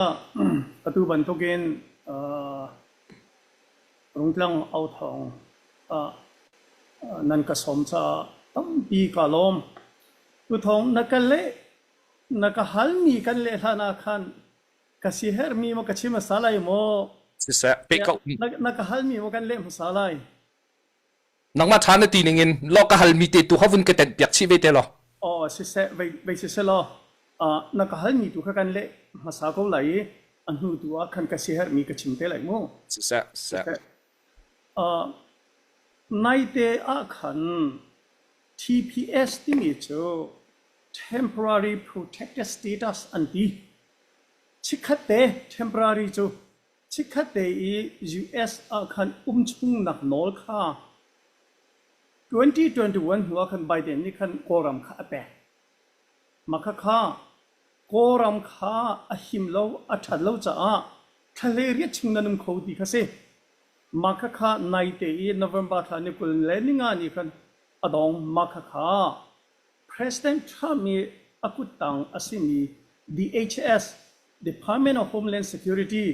Atu bantukin Rungtlang authawng ah nan ka sawm caah tampi kaa lawm. Tuthawng na ka leh, na ka halmi kan leh hlan ah khan ka siherhmi maw ka chim hmasa lai maw? Siseh, peh ko. Na ka halmi maw kan leh hmasa lai? Nangmah ṭha na ti ning in law ka halmi te tu kha vun ka tenh piak chih ve te law. Aw siseh vei siseh law na ka halmi tu kha kan leh hmasa ko lai i a hnu tu ah khan ka siherhmi ka chim te lai mu. Siseh siseh. Naite ah khan TPS timi cu Temporary Protected Status an ti. Chikkhat te temporary cu Chikkhatte i US ah khan um chungnak nawl kha 2021 hnu ah khan Biden nih khan Kawlram kha a pek. Mah khakha Kawlram kha a him lo, a ṭhat lo caah thla riat chung nan um kho ti kha si. Mah khakha naite i November thla ni 20 le ninga ni khan a dong. Mah khakha President Trump i a kuttang a simi DHS Department of Homeland Security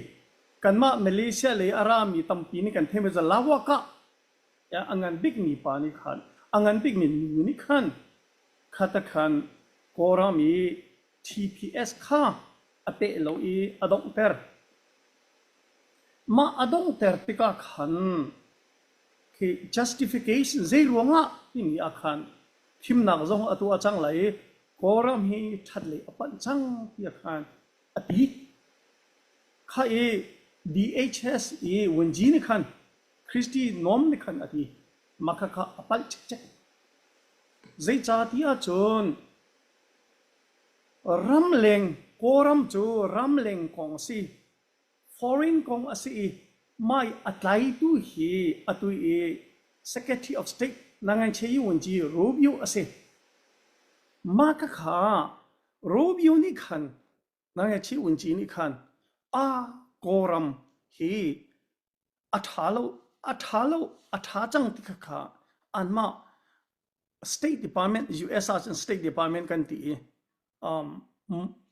kanmah Malaysia lei a rami tampi nih kan theimi cu Lawakah a ngan bikmi pa nih khan a ngan bikmi nu nih khan khata khan Kawlram i TPS kha a peh lo i a donghter. Mah a donghter tikah khan khi justification zei ruangah timi ah khan thimnak zong a tuah cang lai i Kawlram hi ṭhatlei a panh cang tiah khan a ti. Kha i DHS i Wenji nih khan Kristi Noem nih khan a ti. Mah kha kha a palh cikcek. Zeicah ti ahcun ramleng Kawlram cu ramleng kong a si. Foreign kong a si i mai a tlaitu hi atu i Secretary of State Nanganche Wunci Rubio a si. Mah khakha Rubio nih khan Nanganche Wunci nih khan a Kawlram hi a ṭha lo, a ṭha lo, a ṭha cang ti khakha anmah State Department US ahcun State Department kan ti i um,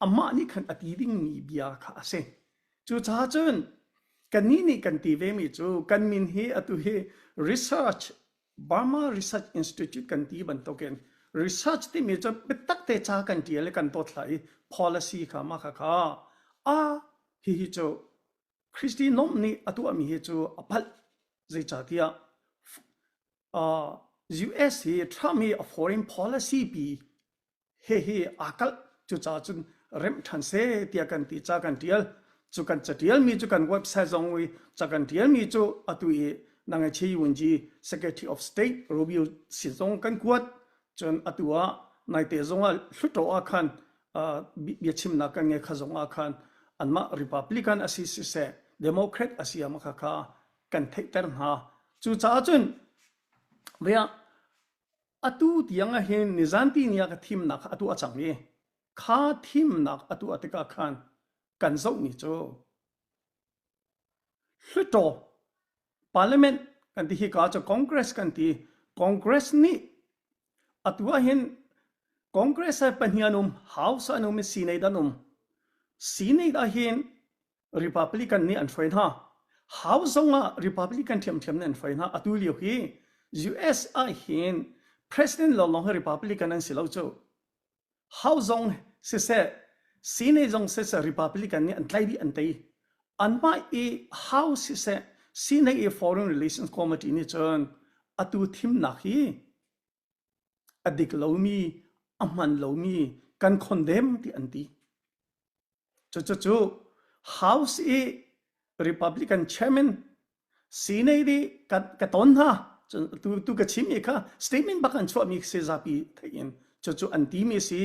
amah nih khan a ti dingmi bia kha a si. Cucaah cun kannih nih kan ti vemi cu kan min hi atu hi research Burma Research Institute kan ti bantukin research timi cu biatak te ca kan ṭial i kan dotla i policy kha mah kha kha a hihi cu Kristi Noem nih a tuahmi hi cu a palh zeicahtiah US hi Trump hi a foreign policy pi hihi aa kalh. Cucaah cun remh ṭhan seh tiah kan ti ca kan ṭial. Cu kan caṭialmi cu kan website zong i ca kan ṭialmi cu atu i Nangachi Wunji Secretary of State Rubio sin zong kan kuat. Cun atu ah naite zong ah Hluttaw ah khan biachimnak kan ngei kha zong ah khan anmah Republican a si siseh Democrat a si ah kha kha kan theihter hna. Cucaah cun atu tiang ahhin nizanti ni ah ka thimnak kha atu a cang i kha thimnak a tuah tikah khan kan zohmi cu Hluttaw Parliament kan ti hika cu Congress kan ti Congress nih atu ahhin Congress ah pahnih an um House an um i Senate an um Senate ahhin Republican nih an hruai hna. House zong ah Republican ṭhiamṭhiam nih an hruai hna. Atu lio hi US ah hin President lawnglawng hi Republican an si lo cu. House zong siseh, Senate zong siseh Republican nih an tlaih dih an tei. Anmah i House siseh, Senate i Foreign Relations Committee nih cun atu thimnak hi a dik lomi, a hman lomi kan condemn ti an ti. Cucu House i Republican chairman Senate i ka ton hna. Tu, tu ka chimmi kha statement bak an chuahmi si zapi theih in cucu an timi si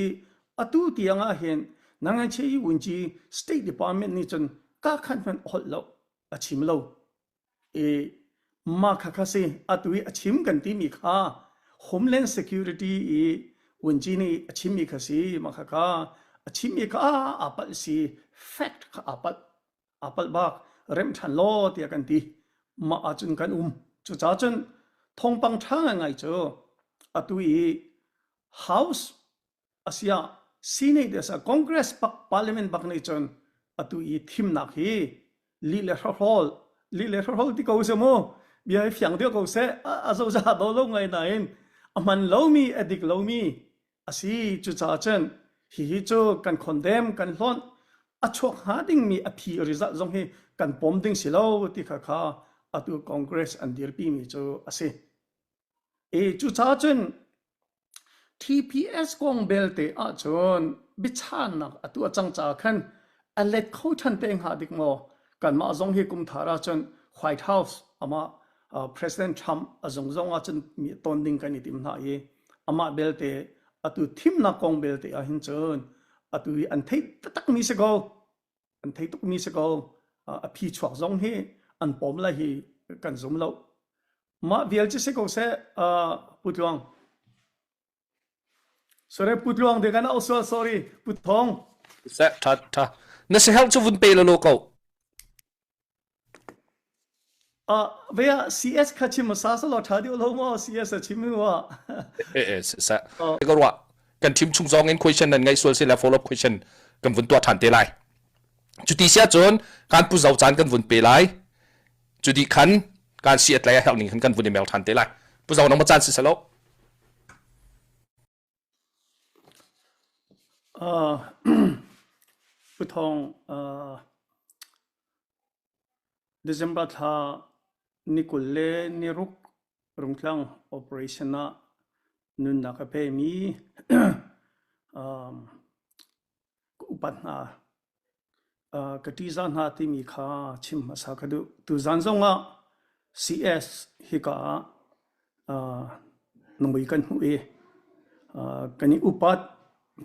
atu tiang ah hin nangan che i wunci State Department nih cun ka khan hmanh holh lo a chim lo i mah kha kha si atu i a chim kan timi kha Homeland Security i vunci nih a chimmi kha si mah kha kha a chimmi kha aa palh si fact kha aa palh aa palh bak remh ṭhan law tiah kan ti mah ahcun kan um cucaah cun thawngpang ṭha ngaingai cu atu i House asiah Senate asiah Congress bak Parliament bak nih cun. Atu i thimnak hi lih le hrawhrawl lih le hrawhrawl ti ko seh mu bia hi fiang deuh ko seh a zozah do lo ngai nain a hman lomi a dik lomi a si cucaah cun hihi cu kan condemn kan hlonh a chuak hnga dingmi a phi result zong hi kan pom ding si lo ti kha kha atu Congress an dirpi mi cu a si. I cucaah cun TPS kong belte ahcun biachannak a tuah cang caah khan a let kho ṭhan te hnga dik maw? Kanmah zong hi kum thar ahcun White House amah President Trump a zung zong ahcun mi ton ding kan i tim hna i amah belte atu thimnak kong belte ahhin cun atu hi an theih taktakmi si ko. An thei tukmi si ko. A phi chuak zong hi an pawm lai hi kan zum lo. Mah vial cu si ko seh, Pu Tluang. Sorry, Pu Tluang de kan au sual, sorry, Pu Thong. Seh, tha, tha. Na si helh cu vun pe lo ko. Uh, ve ah CS kha chim sa sa lo tha deuh lo maw CS a chim wa. Eh eh sa. Ka ruah kan thim chung zong in question nan ngai sual si le follow up question kan vun tuah than te lai. Cuti sia cun kan pu zau caan kan vun pe lai. Cu dih khan kan si a tlai a herh ning khan kan vun i mel ṭhan te lai. Pu Zo nang ma caan si selo. Uh, Pu Thawng, uh, December thla ni 20 le ni ruk Rungtlang operation ah nunnak a pemi um, ka upat hna ka ṭihzah hna timi kha chim hmasa ka duh. Tuzan zongah CS hika ah na mui kan hmuh i kan i upat,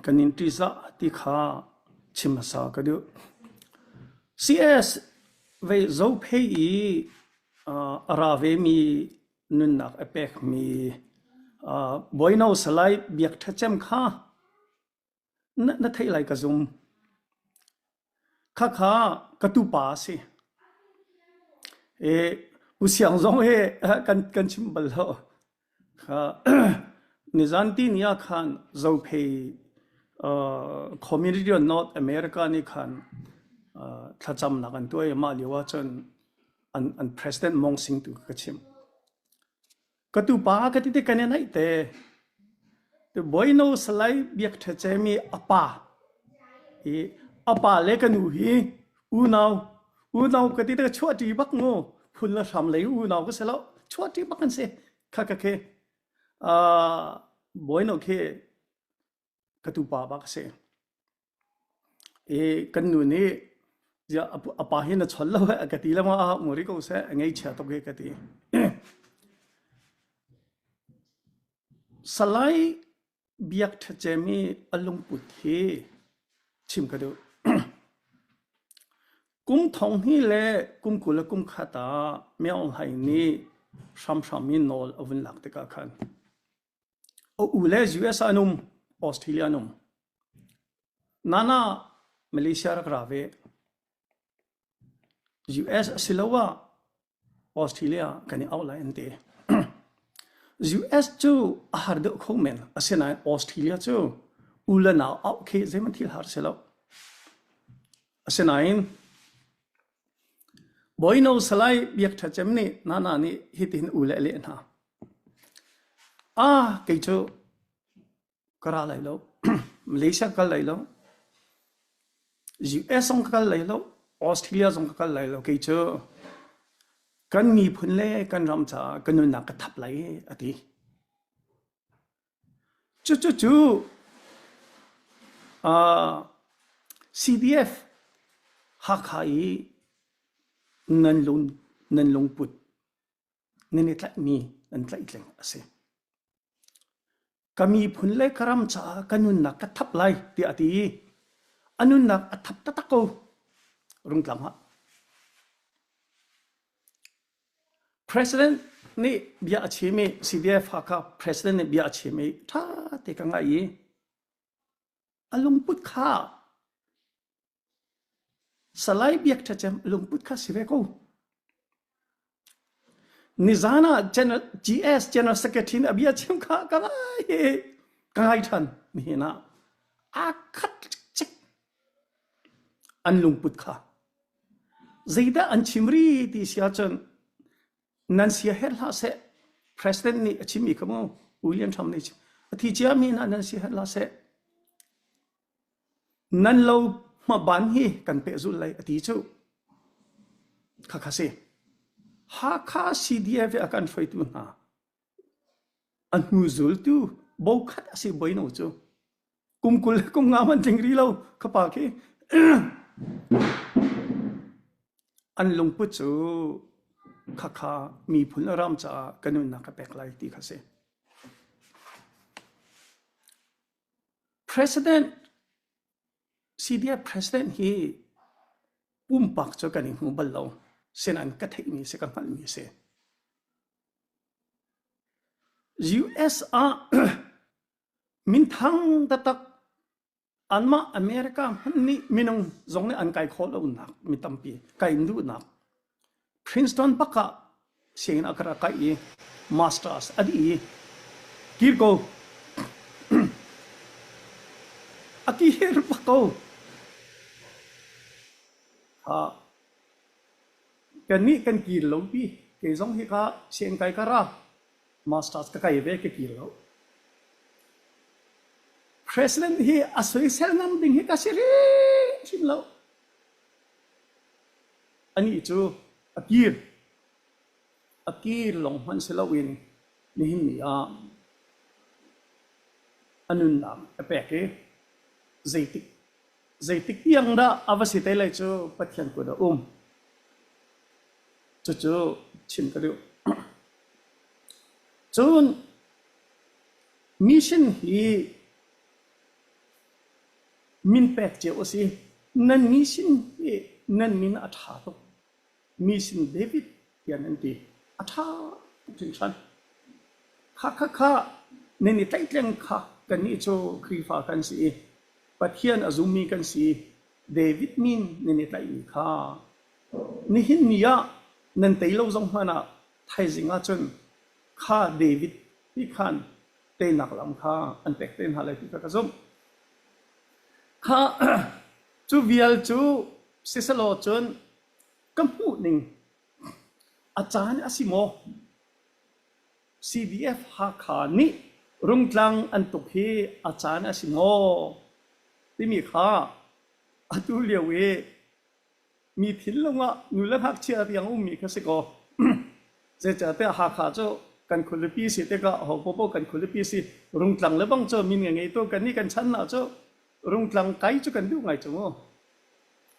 kan in ṭihzah ti kha chim hmasa ka duh. CS vei Zophei i a ra vemi nunnak a pekmi Bawino Salai Biak Ṭha Cem kha Na theih lai ka zum. Khakha ka tupa a si. I Pu Siang zong hi kan, kan chim bal lo. Kha nizan ti ni ah khan Zophei uh, Community of North America nih khan uh, thlacamnak an tuah i mah lio ahcun an, an president Mong Sing tu ka chimh. Ka tupa ka ti te kan i naih te. Bawino Salai Biak Ṭha Cem i a pa i a pa le ka nu hi unau unau ka ti te chuahṭi bak mu phun le hram lei unau ka si lo chuahṭi bak an si kha ka khi uh, Bawino khi ka tupa bak a si. I kan nu nih ziah a pa hi na chon lo a ka ti le ma a muri ko seh a ngeichia tuk hi ka ti. Salai Biak Ṭha Cem i a lungput hi chim ka duh. Kum thong hnih le kum 20 le kum khat ah Myo Hlaing nih hramhram in nawl a vun lak tikah khan A u le US ah an um, Australia an um. Nana Malaysia rak ra ve. US asiloah Australia kan i auh lai an ti. US cu a har deuh kho men. Asinain Australia cu u le nau auh khi zeihmanh thil har si lo. Asinain Bawino Salai Biak Ṭha Cem nih Nana nih hitin u le a leh hna. Ah, kei cu ka ra lai lo. Malaysia ka kal lai lo. US zong ka kal lai lo. Australia zong ka kal lai lo. Kei cu kan miphun le kan ram caah ka nunnak ka thap lai a ti. Cucu uh, CDF Hakha i nan lung nan lungput nan i tlaihmi nan tlaihtleng a si. Ka miphun le ka ram caah ka nunnak ka thap lai tiah a ti i a nunnak a thap taktak ko Rungtlang ah. President nih bia a chim i CDF Hakha President nih bia a chim i ṭha te ka ngaih i a lungput kha Salai Biak Ṭha Cem lungput kha si ve ko. Nizan ah General, GS General Secretary nih a bia chim kha ka ngai ka ngai ṭhan nihin ah aa khat cik. An lungput kha. Zeidah an chim ri ti si ahcun nan sia herh hlah seh. President nih a chimmi kha mu William Trump nih a thi ciami hna nan sia herh hlah seh. Nan lo hmaban hi kan pehzulh lai a ti cu. Khakha si. Hakha CDF i a kan hruaitu hna a hnu zultu bokhat a si boino cu. Kum 20 le kum nga hmanh tling rih lo khapa khi. An lungput cu khakha miphun le ram caah ka nunnak ka pek lai ti kha si. President CDF president hi pumpak cu kan i hmu bal lo. Sinain ka theihmi si ka hngalhmi si. US ah minthang taktak anmah America hmanh nih minung zong nih an kai khawh lonak mi tampi kai in duhnak Princeton bak ah sianginn a ka rak kai i masters a dih i kir ko a kir bak ko ha kannih kan kir lo pi kei zong hi ka sianginn kai ka ra masters ka kai ve ka kir lo president hi a soisel ngam ding hi ka si hrim lo Anih cu a kir. A kir lawng hmanh si loin nihin ni ah a nunnak a pek i zeitik zeitik tiang dah a va si te lai cu Pathian kut a um. Cucu chim ka duh. Cun mission hi Min pek cio a si. Nan mi sin hi nan min a ṭha tuk. Mi sin David tiah nan ti. A ṭha tuk hringhran. Kha kha kha nan i tlaihtleng kha kannih cu Khrihfa kan si i Pathian a zummi kan si. David min nan i tlaihmi kha nihin ni ah nan tei lo zong hmanh ah thaizing ah cun kha David ti khan teinak lam kha an pek te hna lai ti kha ka zumh. Kha cu vial cu siselaw cun ka hmuh ning a caan a si maw? CDF Hakha nih Rungtlang an tuk hi a caan a si maw? Timi kha atu lio i mi thinlung ah nu le ngakchia tiang ummi kha si kaw zeicahtiah Hakha cu kan khualipi si tikah ho popo kan khualipi si Rungtlang le bang cu min nge ngei tu kan nih kan chan ah cu Rungtlang kai cu kan duh ngai cu mu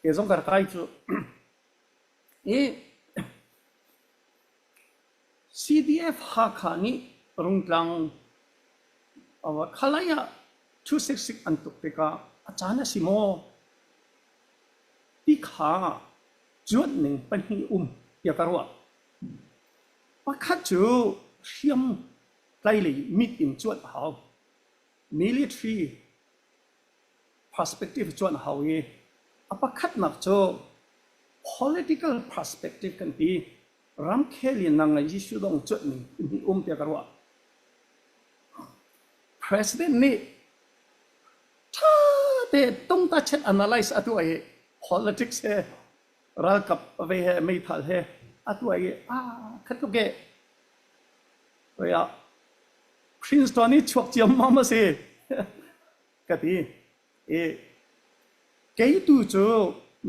ke zong kar kai cu i CDF Hakha nih Rungtlang khalai ah 266 an tuk tikah a caan a si maw Ti kha cuanh ning pahnih um tiah ka ruah. Pakhat cu hriam tlai lei mit in cuanh a hau. Military perspective cuanh a hau i a pakhatnak cu political perspective kan ti. Ramkhel in nang ngai Jesuh dong cuanh ning pahnih um tiah ka ruah. President nih Ṭha te tungta chet analyze a tuah i politics he ralkap ve he meithal he a tuah i ah khat tuk e ah Princeton i chuak ciammam a si ka ti i kei tu cu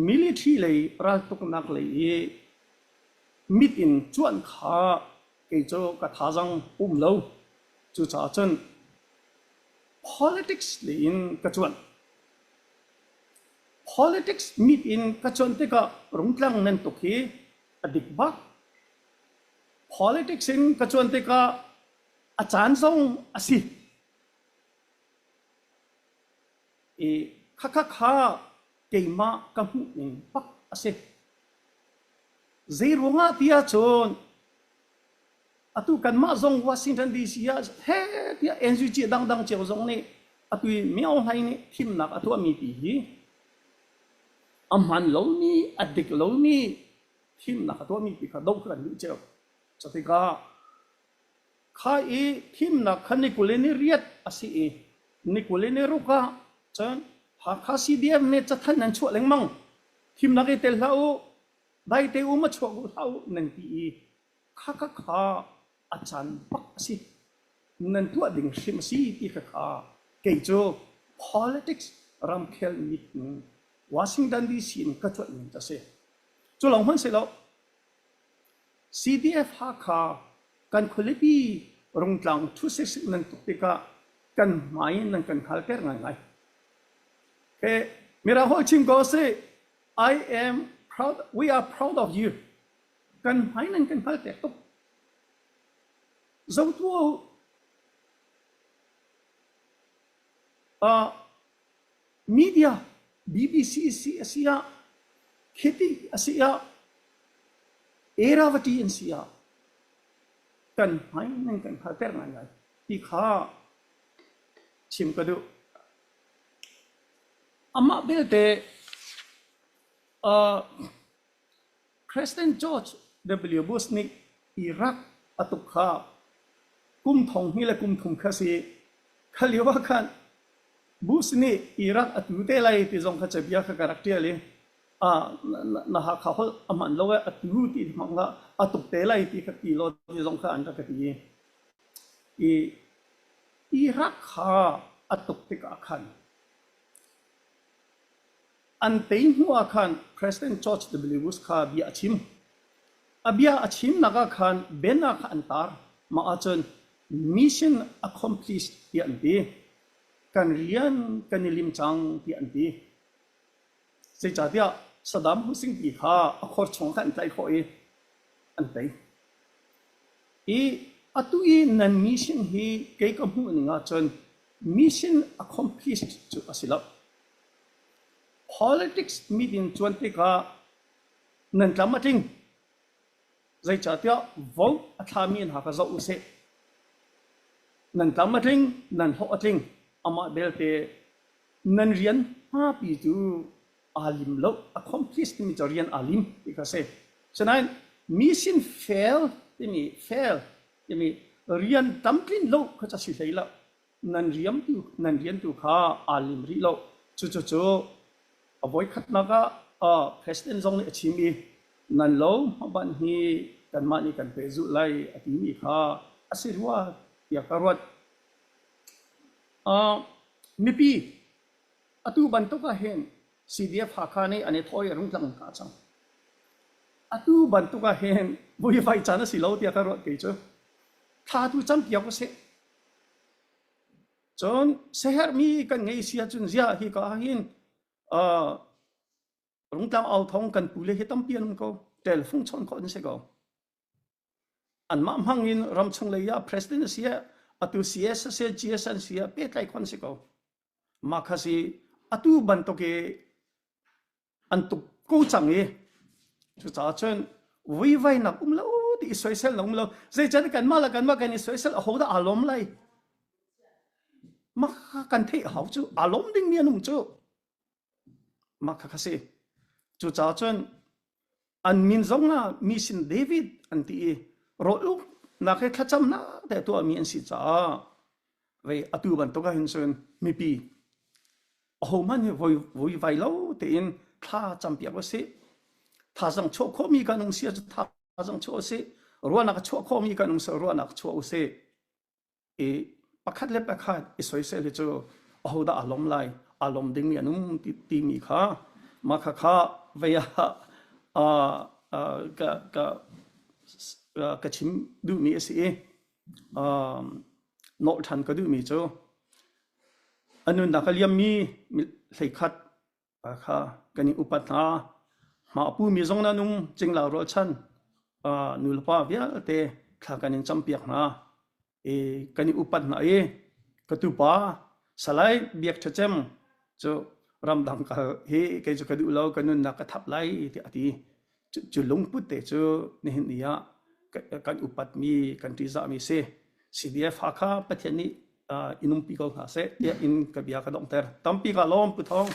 military lei raltuknak lei i mit in cuanh kha kei cu ka thazang um lo cucaah cun Politics lei in ka cuanh. Politics mit in ka cuanh tikah Rungtlang nan tuk hi a dik bak. Politics in ka cuanh tikah a caan zong a si. I khakha kha keimah ka hmuh ning bak a si. Zei ruangah ti ahcun Atu kanmah zong Washington DC ah he tiah NUG dangdang cio zong nih atu i Myo Hlaing nih thimnak a tuahmi ti hi a hman lomi, a dik lomi thimnak a tuahmi ti kha doh kan duh cio. Cutikah kha i thimnak kha ni 20 ni riat a si i ni 20 ni ruk ah cun Hakha CDF nih cathanh an chuah lengmang. Thimnak i tel hlah u, daite um a chuak u hlah u nan ti i kha kha kha a caan bak a si. Nan tuah ding hrim a si ti kha kha kei cu politics ramkhel mit in Washington DC in ka cuanh ning a si. Cu lawng hmanh si lo, CDF Hakha kan khualipi Rungtlang thu sik nan tuk tikah kan hmai in nan kan hngalter ngaingai. Okay, Mirang holh chim ko si, I am proud, we are proud of you. Kan hmai nan kan hngalter tuk. Zotu uh, media BBC si a si ah Khiti a si ah Eravati an si ah kan hmai nan kan hngalter ngaingai ti kha chim ka duh. Amah belte uh, President George W. Bush nih Iraq a tuk kha kum thong hnih le kum thum kha si. Kha lio ah khan Bush nih Iraq a tu te lai ti zong kha cabia kha ka rak ṭial i na Hakha holh a hman lo i a tu ti hmang kha a tuk te lai ti kha ti law ti zong kha an rak ka ti i Iraq kha a tuk tikah khan An tei hnu ah khan President George W. Bush kha bia a chim. A bia a chimnak ah khan banner kha an tar. Mah ahcun mission accomplished tiah an ti. Kan rian kan i lim cang tiah an ti. Zeicahtiah Saddam Hussein ti kha a khor chung khan an tlaih khawh i an tei. I atu i nan mission hi kei ka hmuh ning ahcun mission accomplished cu a si lo. Politics meeting cuan tikah nan tlam a tling. Zeicahtiah vote a thlami hna kha zoh usih. Nan tlam a tling, nan hlawh a tling. Amah belte nan rian hmapi cu aa lim lo. Accomplish timi cu rian aa lim ti kha si. Sinain mission fail timi fail timi rian tamtlin lo kha cu a si hlei lo. Nan riam tu nan rian tu kha aa lim rih lo. Cucu a voikhatnak ah president zong nih a chim i nan lo hmaban hi kanmah nih kan pehzulh lai a timi kha a si rua tiah ka ruat. Mipi atu bantuk ah hin CDF Hakha nih an i thawh i rungtlang an kah cang. Atu bantuk ah hin vuivai caan a si lo tiah ka ruat kei cu. Thla tu campiak usih. Cun siaherhmi kan ngei si ahcun ziah hika ah hin Rungtlang au thawng kan pule hi tampi an um ko. Telfung chawn khawh an si ko. Anmah hmang in ramchung lei ah president a si ah atu CS a si GS an si ah pehtlai khawh an si ko. Mah kha si atu bantuk i an tuk ko cang i cucaah cun vuivainak um lo ti i soisel na um lo zeicahtiah kanmah le kanmah kan i soisel ahodah aa lawm lai mah kha kan theih a hau cu aa lawm dingmi an um cu mah kha kha si cucaah cun an min zong ah mi sin David an ti i rawl uknak he thlacamnak te tuahmi an si caah vei atu bantuk ah hin cun mipi ahohmanh hi vuivai lo tein thla campiak usih. Thazang chuah khawhmi kan um si ahcun thazang chuah usih. Ruahnak a chuah khawhmi kan um si ruahnak chuah usih. I pakhat le pakhat i soisel hi cu ahodah aa lawm lai, aa lawm dingmi an um timi kha mah kha kha vei ah ka ka ka chim duhmi a si i nawlh ṭhan ka duhmi cu A nunnak a liammi hleikhat kha kan in upat hna. Mah pumi zong nan um cingla rualchan nulepa vialte thla kan in campiak hna. I kan i upat hna i ka tupa Salai Biak Ṭha Cem cu ramdang kal hi kei cu ka duh lo ka nunnak ka thap lai tiah a ti. Cu lungput te cu nihin ni ah kan upatmi kan ṭihzahmi si. CDF Hakha Pathian nih in umpi ko hna seh tiah in ka bia ka donghter. Tampi ka lawm Pu Thawng.